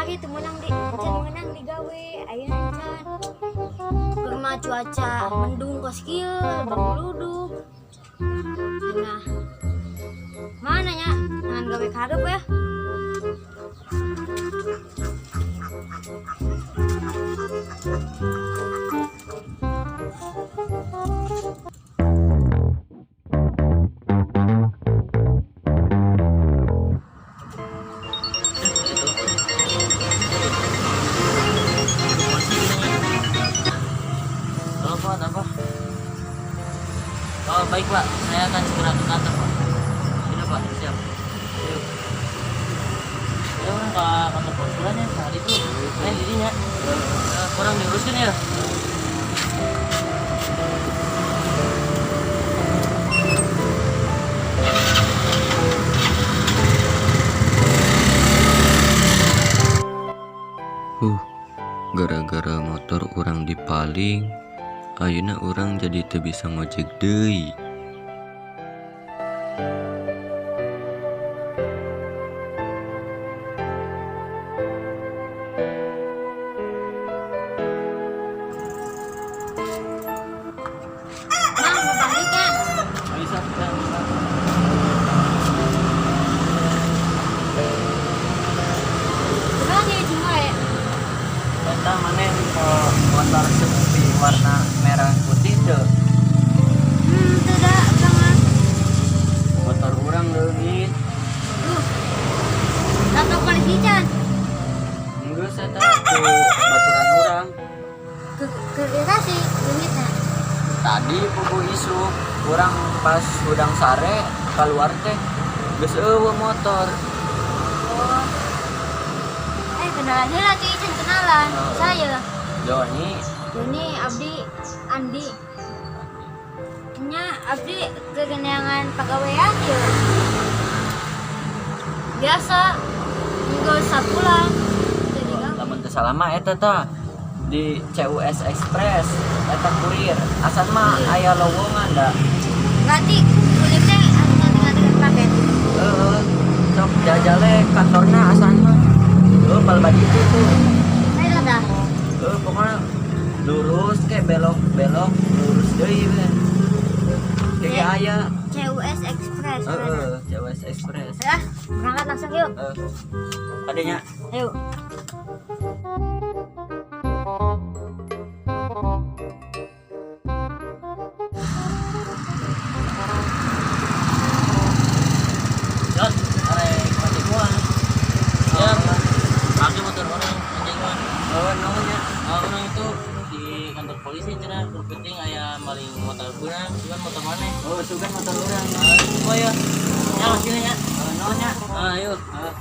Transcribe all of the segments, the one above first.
Kamari teu meunang di can meunang digawe, ayeuna can. Keur mah cuaca mendung kos kieu, baguluduk. Nah, mana nya? Jangan gawe karep ya. Halo Pak, ada apa? Oh baik Pak, saya akan segera ke kantor Pak. Tidak Pak, siap. Yuk. Ya orang ke kantor konsulennya saat itu, main dirinya. Kurang diuruskan ya. Gara-gara motor urang dipaling, ayeuna urang jadi teu bisa ngojek deui. Mang, mau balik ya? Bisa, bisa, bisa. Kumaha nih cuma ya? Eta maneh motor seperti warna merah putih tuh. Tidak, urang. Motor urang leungit. Laptop polisi can. Geus eta ku baturan urang. Ke sih leungitna. Tadi puguh isuk urang pas hudang sare keluar teh geus euweuh motor. Oh. Kenalan heula tuh Icen kenalan. Oh. Saya Joni. Joni, Abdi, Andi. Nya Abdi kegenangan pagawean ya. Biasa minggu sabulan. Jadi gawe. Lamun teu salah mah eta tah di CUS Express eta kurir asan mah Iya. aya lowongan da. Berarti kurir teh anu nganter paket. Heeh, sok jajale kantorna asan mah heuh palebah ditu tuh. Ayo dah. Heuh, pokoknya lurus ke belok belok lurus deui we kayak aya. CUS Express. Heeh, CUS Express. Ya, berangkat langsung yuk. Heeh, adanya. Ayo. Jon, arek ngojek moal? Ya, pakai motor orang ngojek mah. Oh, namanya. Oh, orang itu di kantor polisi cenah keur penting aya maling motor urang, sugan motor maneh. Oh, sugan motor urang. Ah, oh ya. Ya, sini ya. Oh, naonnya? Ah, ayo. Ah.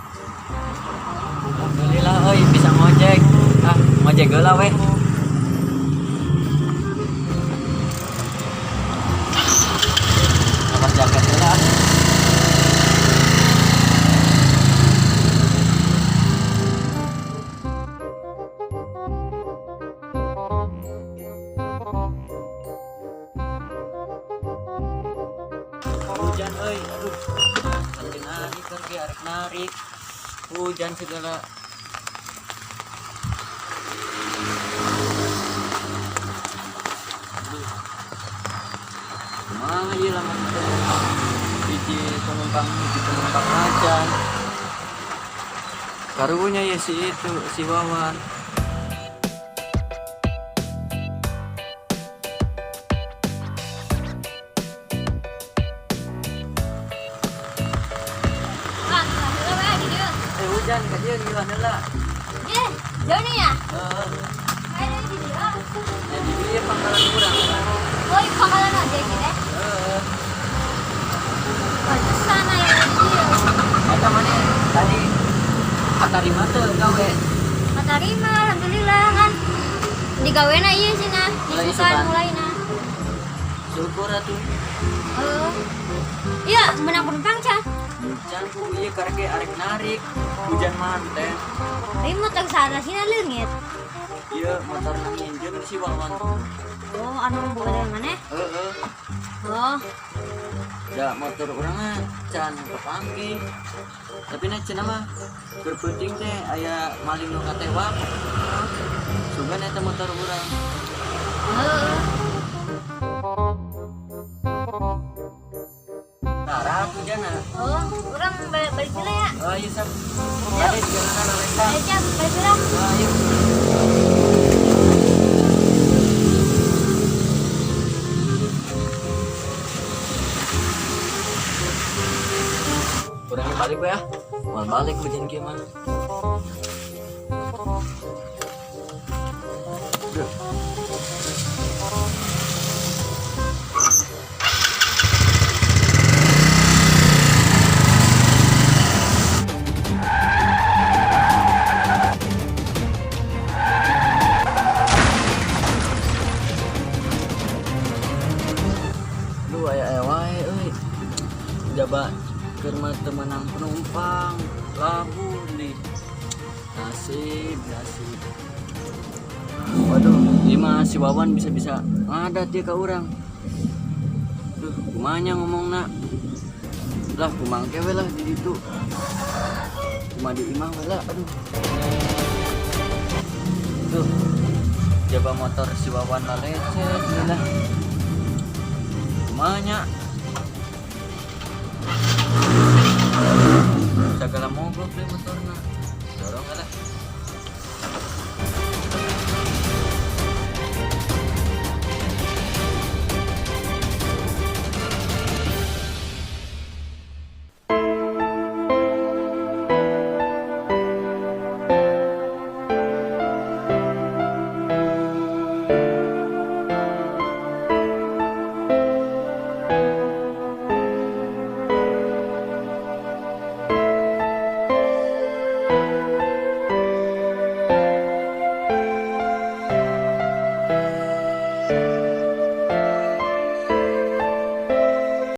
Alhamdulillah euy bisa ngojek. Ah, ngojek heula weh. Lepas jaket heula. Hujan euy, aduh. Nanti narik kerja arek narik. Hujan segala. Aduh. Kumaha ieu lamun teu hiji penumpang acan. Karunya ya si itu si Wawan. Bang, heula we di dieu. Hujan ka dieu ngiluan heula. Ye, Joni ya? Heeh. Ayo di dieu. Ya di dieu pangkalan urang. Oh, pangkalan ojek teh. Heeh. Pantesan aya di dieu. Eta maneh tadi katarima teu gawe? Katarima, alhamdulillah kan. Digawena ieu cenah, Mulai isukan isukan. mulaina. Syukur atuh. Heeh. Iya, menang penumpang can. Hujan ku ieu karek ge arek narik. Hujan manten. Tapi motor sana sini leungit. Ieu motor nang nginjem si Wawan. Oh, anu boga dengan maneh? Heeh. Oh, Da motor urang mah can kepanggih. Tapi na cenah mah keur peuting teh aya maling nu katewak. Sugan eta motor urang. Heeh. Tara jana. Oh, urang balik balik heula ya. Oh, ayo sam. Ada di jalanan Alexa. Ayo, Cam, balik heula. Oh, ayo. Urangnya balik we ah. Moal balik hujan kieu mah. Duh. Duh, aya aya wae euy. Jaba keur mah teu meunang penumpang, labuh deui. Nasib, nasib. Waduh, ieu mah si Wawan bisa-bisa ngadat dia ka urang. Duh, kumaha nya ngomongna? Lah, kumangke we lah di ditu. Kumaha di imah we lah, aduh. Tuh, jaba motor si Wawan lah lecet lah. Kumaha nya?